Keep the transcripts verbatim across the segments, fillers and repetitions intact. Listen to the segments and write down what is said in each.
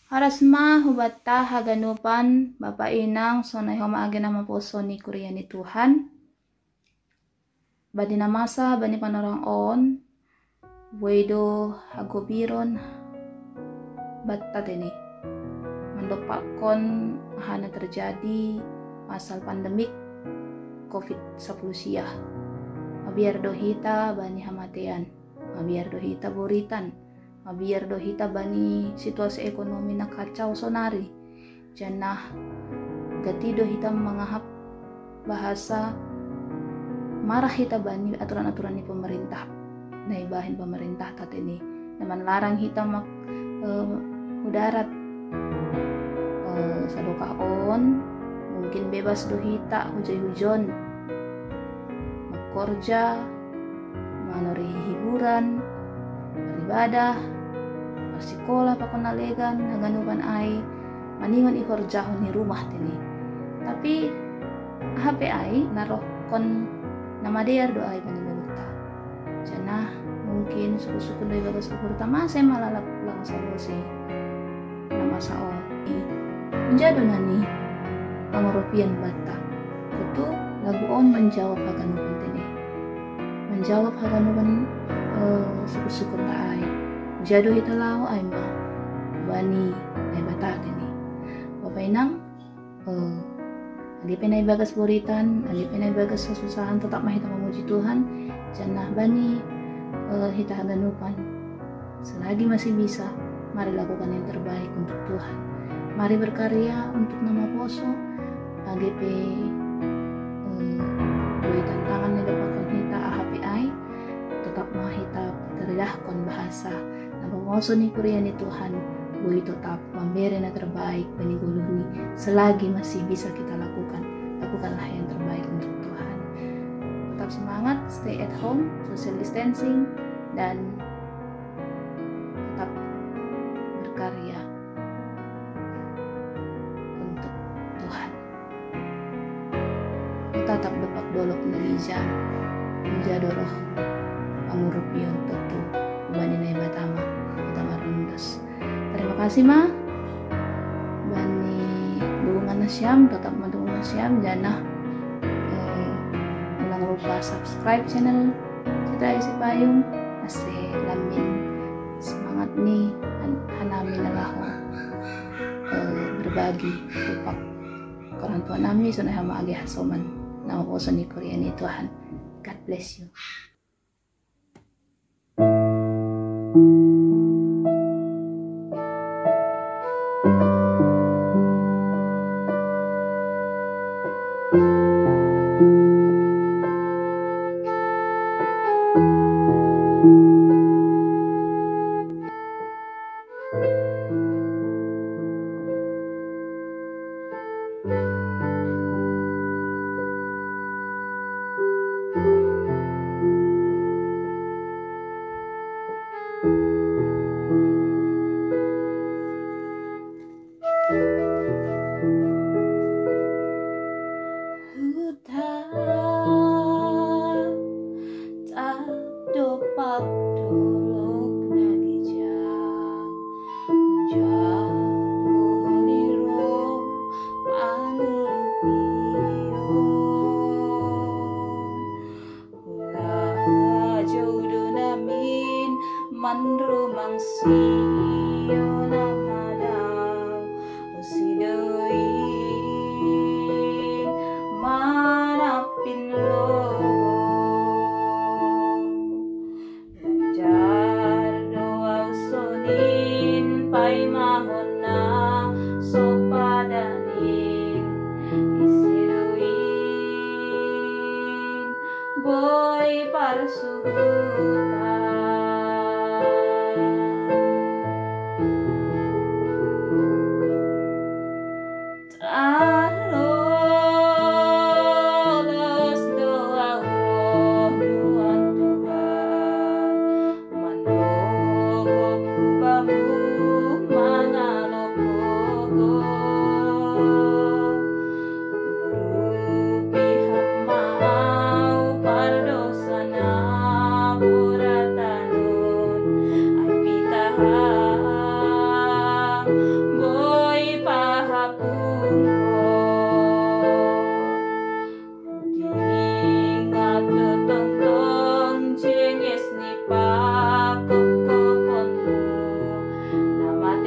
Horas ma hubata haganupan bapa inang sonai homa age namaposo ni kuria ni Tuhan. Bani namasa bani panorang on, buedo hagobiron batta tene. Mandopakkon hana terjadi pasal pandemik covid sepuluh sia. Mabiar do hita bani hamatean, mabiar do hita boritan, mabiar do hita bani situasi ekonomi na kacau sonari. Janah gati do hita mangahap bahasa marah hita bani aturan-aturan ni pemerintah, na ibahen pemerintah tate ni, na manlarang hita mak eh, hu darat. Eh, sadokah on mungkin bebas do hita hujai hujon, makorja, manori hiburan, baribadah, marsikola pakon na legan, haganupan ai maningon ihorjahon ni rumah tene. Tapi aha pe ai narohkon na madear do ai bani ngoluhta. Janah mungkin suku-suku do ibagas uhurta mase malalap lang salose na masa on. Menjado nani pangurupian batta. Kutu lagu on menjawab haganupan tene. Menjawab haganupan eh, suku-suku ta ai. Menjado hita lao ai ma bani Naibata tene. Bapa inang, eh, age pe na ibagas boritan, age pe na ibagas kesusahan, tetap ma hita memuji Tuhan. Janah bani eh, hita haganupan, selagi masih bisa, mari lakukan yang terbaik untuk Tuhan. Mari berkarya untuk namaposo. Age pe eh, boi tantangan na idompakkon hita aha pe ai, tetap ma hita taridahkon bahasa namaposo ni kuria ni Tuhan boi tetap mambere na terbaik bani goluh ni. Selagi masih bisa kita lakukan, lakukanlah yang terbaik untuk Tuhan. Tetap semangat, stay at home, social distancing, dan tetap berkarya untuk Tuhan. Tatap dopak dolok na gijang, menjado roh pangurupion tontu bani Naibata ma hita marundos. Terima kasih ma bani dukungan nasiam, tetap mandukung nasiam, janah eh, ulang lupa subscribe channel Citra Isi Payung, ase lambin semangat ni han- hanami na laho eh, berbagi dopak orang tua nami sonai homa age hasoman namaposo ni kuria ni Tuhan. God bless you. Huta tak dopak dolok na gijang, jadoliro pangurupion. Hula jodo namin manrumang sio na madau, usidoin manapin lobo. Lanjar do au sonin paimahon na so padanin, isidoin boi parsuhutan. Tarlolos do au roh Tuhan, mandongop hu bamu mangalop gogo. Urupi ham ma au pardosa na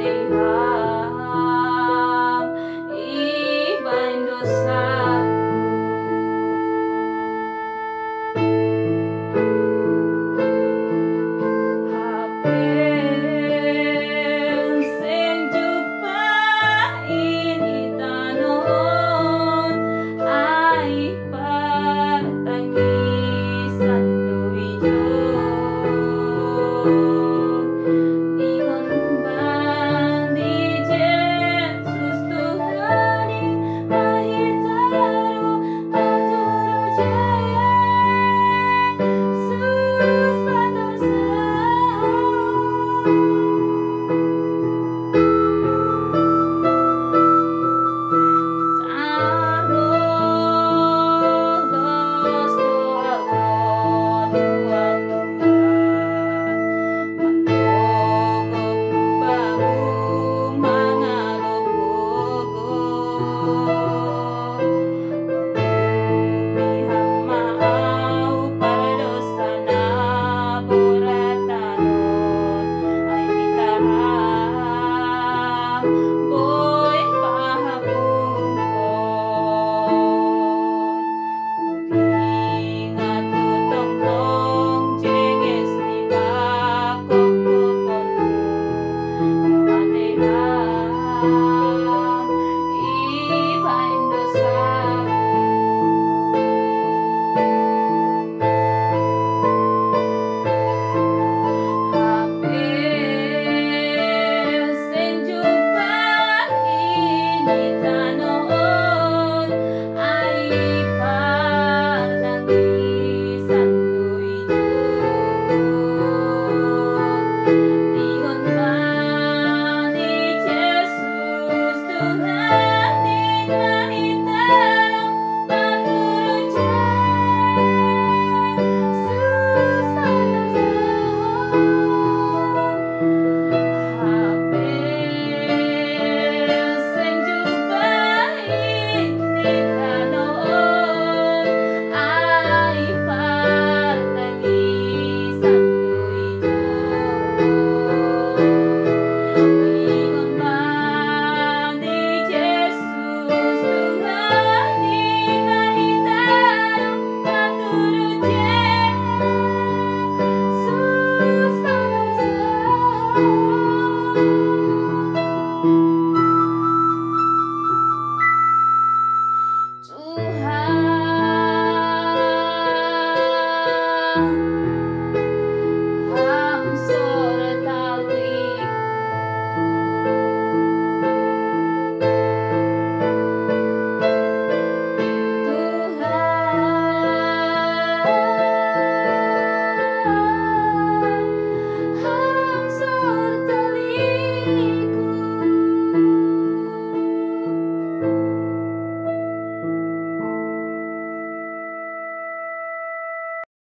Ham, iban dosaku. Hape seng jumpa ini tanoh on, ai partangisan doijo. Ingon bang di Jesus Tuhan i, mahitaro paturu Jesus patorsaho. Tuhan.